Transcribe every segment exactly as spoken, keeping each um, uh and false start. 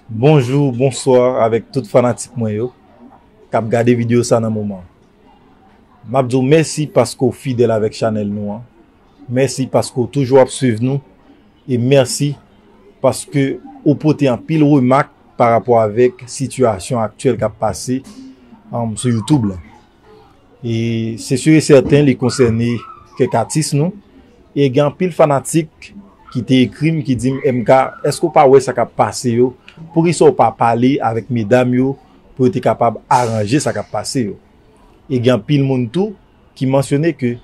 Bonjou, bonswa avèk tout fanatik mwen yo k ap gade videyo sa nan moman. M ap di w mèsi paske w fidèl avèk chanèl nou an. Mèsi paske w toujou ap swiv nou. E mèsi paske ou pote anpil remak pa rapò avèk sitiyasyon aktyèl k ap pase, um, sou YouTube la. E se si e sèten li konsène kèk atis nou. E gen anpil fanatik ki te ekri m, ki di m, M K, èske w pa wè sa k ap pase yo? Poukisa w pa pale avèk medam yo pou yo te kapab aranje sa k ap pase yo? E gen anpil moun tou ki mansyone ke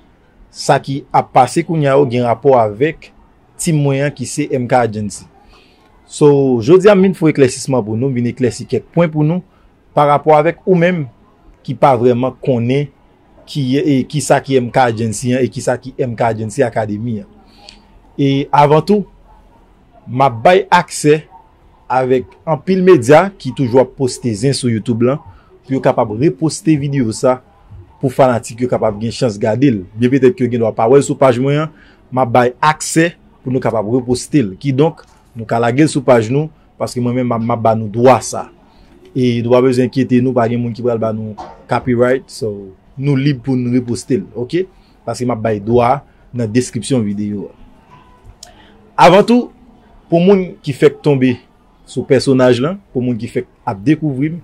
sa ki ap pase kounye a yo gen rapò avèk team mwen an ki se M K Agency. So, jodi a m vin fè eklèsisman pou nou, m vin eklèsi kèk pwen pou nou pa rapò avèk ou menm ki pa vrèman konnen ki, e, ki sa ki M K Agency an e ki sa ki M K Agency Academy an. E avan tou, m ap bay aksè avèk anpil medya ki toujou ap poste zen sou YouTube lan pou yo kapab reposte videyo sa pou fanatik yo kapab gen chans gade l. Byen petèt ke yo gen dwa pa wè l sou paj mwen an, m ap bay aksè pou nou kapab reposte l. Kidonk, nou ka lage l sou paj nou, paske mwen menm m ap, m ap ba nou dwa sa. E nou pa bezwen enkyete nou, pa gen moun ki pral ba nou copyright, so nou lib pou n reposte l, oke? Paske m ap bay dwa a nan deskripsyon videyo a. Avan tou, pou moun ki fèk tonbe sou pèsonaj lan, pou moun ki fèk ap dekouvri m,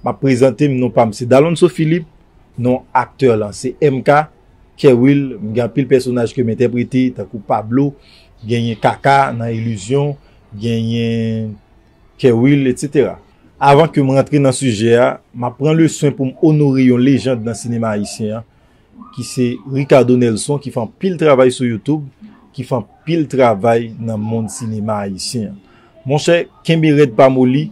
m ap prezante m, non pa m se Dalonso Philippe, non aktè lan se M K, Kerwill, m gen anpil pèsonaj ke m entèprete, tankou Pablo, genyen Kaka nan Ilizyon, genyen Kerwill, etsetera. Avan ke m rantre nan sijè a, m ap pran le swen pou m onore yon lejand nan sinema ayisyen an, ki se Ricardo Nelson, ki fè anpil travay sou YouTube, ki fè anpil travay nan mond sinema ayisyen an. Monchè, kenbe rèd pa moli,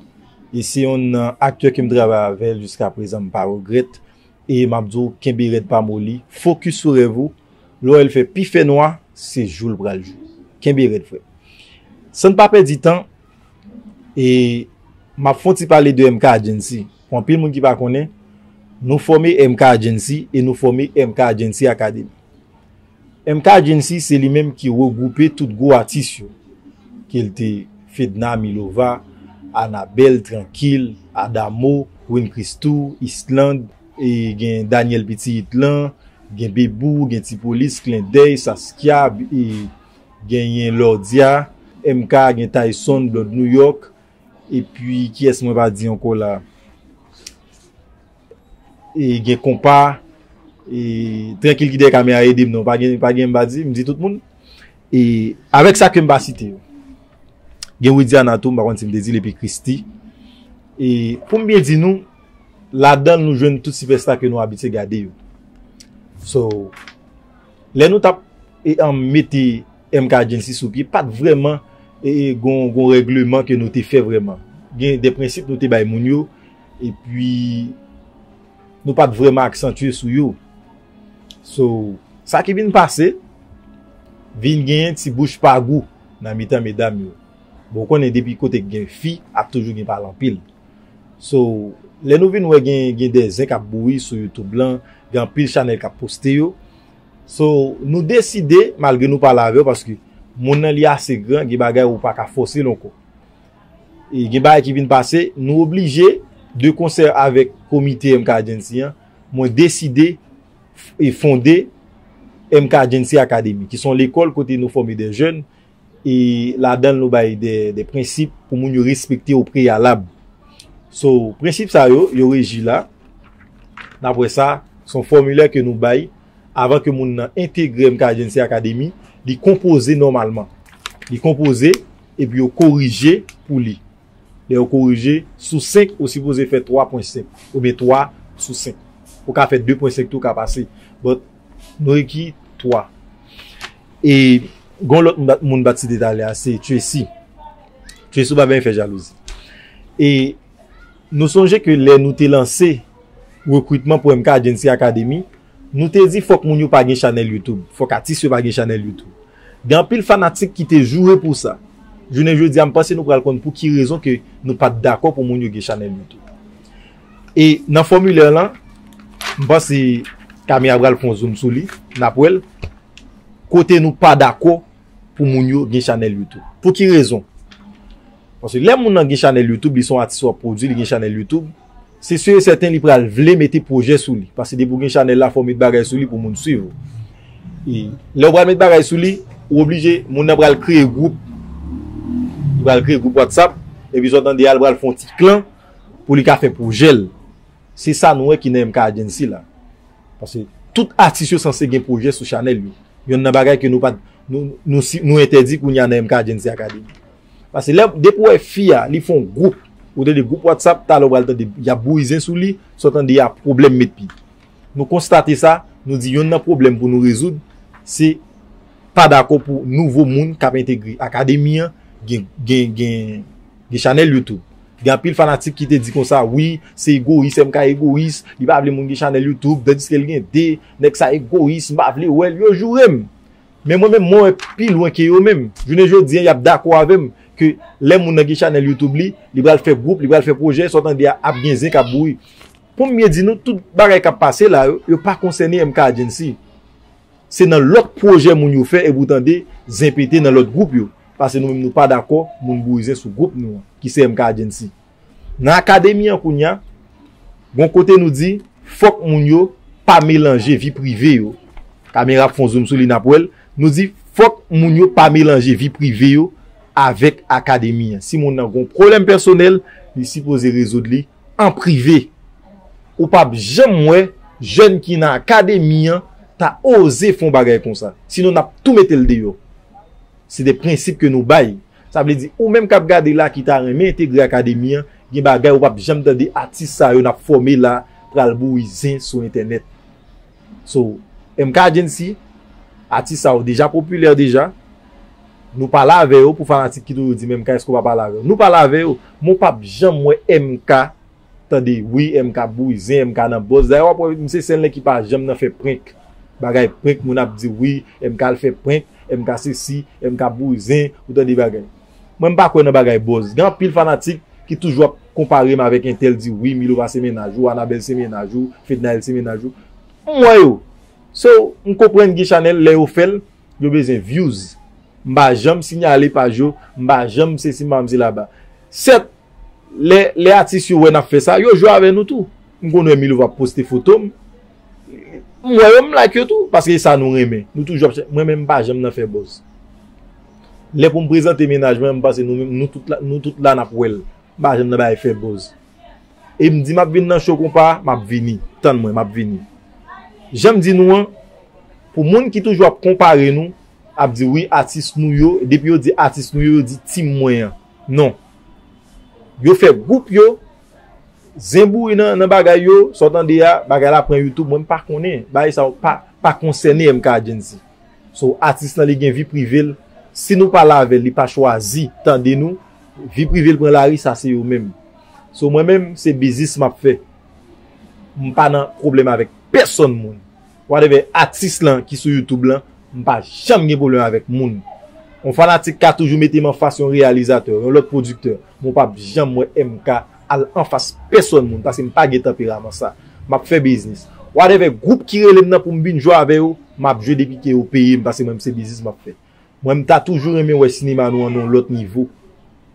e se yonn nan aktè ke m travay avè l jiska prezan, m pa regrèt, e m ap di w, kenbe rèd pa moli, fokis sou rèv ou, lè w wè l fè pi fè nwa, se jou l pral jou. Kenbe rèd, frè. San n pa pèdi tan, e m ap fè yon ti pale de M K Agency. Pou anpil moun ki pa konnen, nou fòme M K Agency e nou fòme M K Agency Academy. M K Agency se li menm ki regwoupe tout gwo atis yo, ke l te Fedna Milova, Anabel, Trankil, Adamo, Win Christoo, Island, e gen Daniel Pitit lan, gen Bebou, gen Ti Polis, Klendèy, Saskia, e genyen Lordia, M K, gen Tyson, Blood New York, epi kiyès mwen pa di ankò la? E gen Konpa, e Trankil ki dèyè kamera ede m non, pa gen, pa gen m pa di, m di tout moun. E avèk sa ke m pa site yo. Gen Widiana tou, m pa konn si m te di l, epi Christie. E pou m byen di nou, ladan l nou jwenn tout sipèsta ke nou abitye gade yo. So, lè nou t ap, e, an, mete M K Agency sou pye, pa t vrèman, e, e, gon, gon règleman ke nou te fè vrèman. Gen de prensip nou te bay moun yo, epi nou pa t vrèman aksantye sou yo. So, sa ki vin pase, vin genyen ti bouch pa gou nan mitan medam yo. Bon, ou konnen depi kote k gen fi, ap toujou gen pale anpil. So, lè nou vin wè gen, gen de zen k ap bouyi sou YouTube lan, gen anpil chanèl k ap poste yo. So, nou deside, malgre nou pale avè w, paske moun nan li ase gran, gen bagay ou pa ka fòse l ankò. E gen bagay ki vin pase, nou oblije, de konsè avèk komite M K Agency an, mwen deside f-, e fonde M K Agency Academy, ki se yon lekòl kote nou fòme de jèn, e ladan l nou bay de, de prensip pou moun yo respekte o preyalab. So, prensip sa yo, yo reji la. Daprè sa, se yon fòmilè ke nou bay avan ke moun nan entegre M K Agency Academy, li konpoze nòmalman. Li konpoze, epi yo korije pou li. Lè yo korije, sou senk, ou sipoze fè twa pwen senk, oubyen twa sou senk. Ou ka fè de pwen senk tou, ka pase. But, nou reki twa. E, gon lòt moun bat, moun bat site talè a, se Tracy. Tracy, ou pa byen fè jalouzi. E, nou sonje ke lè nou te lanse rekritman pou M K Agency Academy, nou te di fòk moun yo pa gen chanèl YouTube, fòk atis yo pa gen chanèl YouTube. Gen anpil fanatik ki te joure pou sa. Jounen jodi a, m panse nou pral konn pou ki rezon ke nou pa t dakò pou moun yo gen chanèl YouTube. E nan fòmilè lan, m panse Camille pral fè yon zoom sou li, n ap wè l, kote nou pa dakò pou moun yo gen chanèl YouTube. Pou ki rezon? Paske lè moun nan gen chanèl YouTube, li se yon atis w ap pwodui, li gen chanèl YouTube, se si e sèten li pral vle mete pwojè sou li. Paske depi w gen chanèl la, fò w met bagay sou li pou moun swiv ou. E lè w pral met bagay sou li, ou oblije, moun nan pral kreye gwoup. Li pral kreye gwoup WhatsApp, epi sa w tande a, li pral fè yon ti klan pou li ka fè pwojè l. Se sa nou wè ki nan M K Agency la. Paske tout atis yo sanse gen pwojè sou chanèl yo. Yonn nan bagay ke nou pa nou, nou, si- nou entèdi kounye a nan M K Agency Academy. Paske lè depi w wè fi a, li fè yon gwoup, ou tande gwoup WhatsApp, talè w pral tande y ap bouyi zen sou li, sa w tande a pwoblèm met pi. Nou konstate sa, nou di yonn nan pwoblèm pou nou rezoud, se pa dakò pou nouvo moun k ap entegre akademi an gen, gen, gen, gen chanèl YouTube. Gen anpil fanatik ki te di konsa, wi, se egoyis, M K egoyis, li pa vle moun gen chanèl YouTube, tandiske l gen de, nèg sa egoyis, m pa vle wè l, yo joure m. Men mwen menm, mwen wè pi lwen ke yo menm. Jounen jodi a, y ap dakò avè m ke lè moun nan gen chanèl YouTube li, li pral fè gwoup, li pral fè pwojè, sa w tande a ap gen zen k ap bouyi. Pou m byen di nou, tout bagay k ap pase la yo, yo pa konsène M K Agency. Se nan lòt pwojè moun yo fè epi w tande zen pete nan lòt gwoup yo. Paske nou menm nou pa dakò moun bouyi zen sou gwoup nou an, ki se M K Agency. Nan akademi an kounye a, gon kote nou di, fòk moun yo pa melanje vi prive yo. Kamera ap fè yon zoom sou li, n ap wè l. Nou di, fòk moun yo pa melanje vi prive yo avèk akademi an. Si moun nan gon pwoblèm pèsonèl, li sipoze rezoud li an prive. Ou p ap janm wè jèn ki nan akademi an ta oze fè yon bagay konsa. Sinon, n ap tou mete l deyò. Se de prensip ke nou bay. Sa vle di, ou menm k ap gade la ki ta renmen entegre akademi an, gen bagay ou p ap janm tande atis sa yo n ap fòme la pral bouyi zen sou entènèt. So, M K Agency, atis sa yo deja popilè deja. Nou pale avè yo pou fanatik ki toujou di, men M K, èske w pa pale avè yo? Nou pale avè yo, men w p ap janm wè M K tande, wi, M K ap bouyi zen, M K nan buzz. Dayè, w ap wè, misye se nèg ki pa janm nan fè prank. Bagay prank, moun ap di, wi, M K al fè prank, M K sesi, M K ap bouyi zen, ou tande bagay. Mwen, m pa kwè nan bagay buzz. Gen anpil fanatik ki toujou ap konpare m avèk entèl, di, wi, Milo pa se mennaj ou, Anabèl se mennaj ou, Fednaelle se mennaj ou. M wè yo. So, m konprann gen chanèl, lè yo fè l, yo bezwen views. M pa janm siyale paj yo, m pa janm sesi, m pa janm sela ba. Sèt, lè, lè atis yo wè n ap fè sa, yo jwe avè nou tou. M konn wè Milo ap poste foto m. M wè yo, m like yo tou, paske e sa nou renmen. Nou toujou ap chè-, mwen menm, m pa janm nan fè buzz. Lè pou m prezante mennaj mwen, m panse nou menm, nou tout la, nou tout la n ap wè l. M pa janm nan bay fè buzz. E m di m ap vin nan show konpa, m ap vini. Tann mwen, m ap vini. Jan m di nou an, pou moun ki toujou ap konpare nou, ap di wi, atis nou yo, depi yo di atis nou yo, yo di team mwen an. Non. Yo fè gwoup yo, zen bouyi nan, nan bagay yo, sa w tande a, bagay la pran YouTube, mwen m pa konnen. Bagay sa yo pa, pa konsène M K Agency. So, atis lan li gen vi prive l. Si nou pale avè l, li pa chwazi tande nou, vi prive l pran lari, sa se yo menm. So, mwen menm, se biznis m ap fè. M pa nan pwoblèm avèk pèsonn moun. Whatever atis lan ki sou YouTube lan, m pa janm gen pwoblèm avèk moun. Yon fanatik ka toujou mete m anfas yon reyalizatè, yon lòt pwodiktè, men w p ap janm wè M K al anfas pèsonn moun, paske m pa gen tanperaman sa. M ap fè biznis. Whatever gwoup ki rele m nan pou m vin jwe avè yo, m ap jwe depi ke yo peye m, paske mwen, se biznis m ap fè. Mwen, m ta toujou renmen wè sinema nou an nan yon lòt nivo.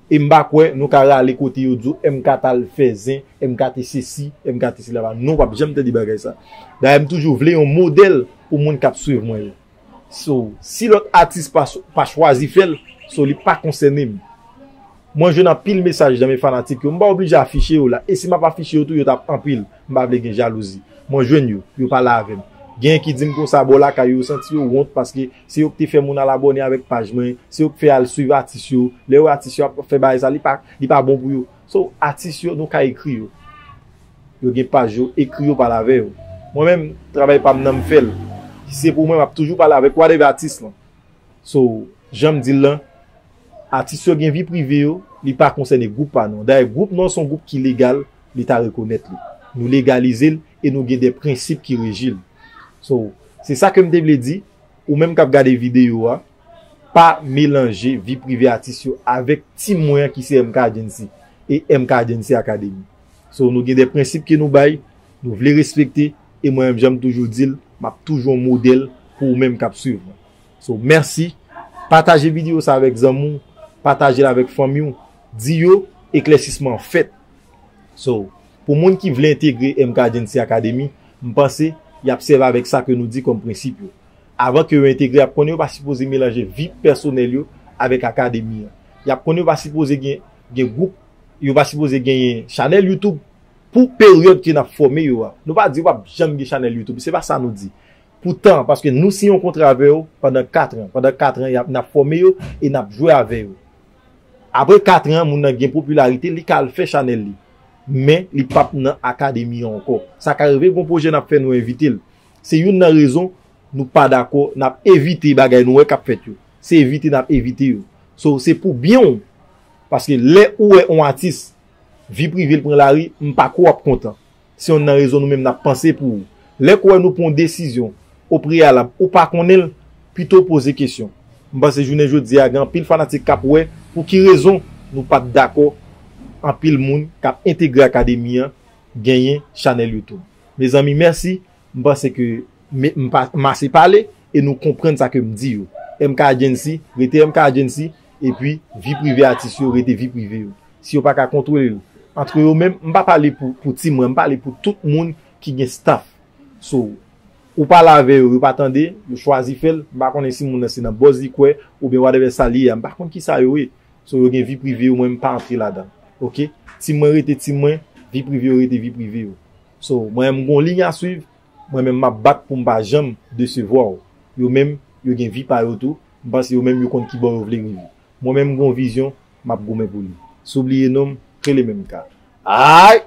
E m pa kwè nou ka rale kote yo di w M K t al fè zen, M K te sesi, M K te sela. Non, w p ap janm tande bagay sa. Dayè, m toujou vle yon modèl pou moun k ap swiv mwen yo. So, si lòt atis pa, pa chwazi fè l, so, li pa konsène m. Mwen jwenn anpil mesaj nan men fanatik yo. M pa oblije afiche yo la. E si m ap afiche yo tou, yo t ap anpil. M pa vle gen jalouzi. Mwen jwenn yo, yo pale avè m. Gen ki di m konsa bò lakay yo, yo santi yo wont paske se yo ki te fè moun al abòne avèk paj mwen, se yo ki fè al swiv atis yo. Lè yo wè atis yo ap fè bagay sa, li pa, li pa bon pou yo. So, atis yo, nou ka ekri yo. Yo gen paj yo, ekri yo, pale avè yo. Mwen menm, travay pa m nan m fè l. Si se pou mwen, m ap toujou pale avèk whatever atis lan. So, jan m di l lan, atis yo gen vi prive yo, li pa konsène gwoup pa nou an. Dayè, gwoup nou an se yon gwoup ki legal, Leta rekonèt li. Nou legalize l e nou gen de prensip ki reji l. So, se sa ke m te vle di, ou menm k ap gade videyo a, pa melanje vi prive atis yo avèk team mwen an ki se M K Agency e M K Agency Academy. So, nou gen de prensip ke nou bay, nou vle respekte, e mwen menm, jan m toujou di l, m ap toujou yon modèl pou ou menm k ap swiv mwen. So, mèsi. Pataje videyo sa avèk zanmi w, pataje l avèk fanmi w. Di yo, eklèsisman an fèt. So, pou moun ki vle entegre M K Agency Academy, m panse y ap sèvi avèk sa ke nou di kòm prensip yo. Avan ke yo entegre, y ap konnen yo pa sipoze melanje vi pèsonèl yo avèk akademi an. Y ap konnen yo pa sipoze gen, gen gwoup, yo pa sipoze genyen chanèl YouTube pou peryòd ke n ap fòme yo a. Nou pa di yo p ap janm gen chanèl YouTube, se pa sa nou di. Poutan, paske nou siyen yon kontra avè yo pandan kat an. Pandan kat an, y ap, n ap fòme yo e n ap jwe avè yo. Apre kat an, moun nan gen popilarite, li ka al fè chanèl li. Men, li p ap nan akademi an ankò. Sa ka rive, gon pwojè n ap fè, nou envite l. Se youn nan rezon nou pa dakò, n ap evite bagay nou wè k ap fèt yo. Se evite n ap evite yo. So, se pou byen w. Paske lè ou wè yon atis, vi prive l pran lari, m pa kwè w ap kontan. Se youn nan rezon nou menm n ap panse pou ou. Lè k wè nou pran yon desizyon o preyalab, ou pa konnen l, pito w poze kesyon. M panse jounen jodi a, gen anpil fanatik k ap wè pou ki rezon nou pa t dakò anpil moun k ap entegre akademi an genyen chanèl YouTube. Mezanmi, mèsi. M panse ke me- m pa- m ase pale e nou konprann sa ke m di yo. M K Agency, rete M K Agency, epi vi prive atis yo, rete vi prive yo. Si yo pa ka kontwole l antre yo menm, m pa pale pou, pou Ti Mwen, m pale pou tout moun ki gen staff. So, ou pale avè yo, yo pa tande, yo chwazi fè l, m pa konnen si moun nan se nan buzz li kwè, oubyen whatever sa li ye a, m pa konn ki sa yo ye. So, yo gen vi prive yo, mwen m pa antre ladan. Oke? Ti Mwen rete Ti Mwen, vi prive yo rete vi prive yo. So, mwen menm m gon liy a swiv, mwen menm m ap bat pou m pa janm desevwa w. Yo menm, yo gen vi pa yo tou, m panse yo menm yo konn ki bò yo vle rive. Mwen menm m gon vizyon, m ap goumen pou li. Si w bliye non m, rele menm ka. Ay!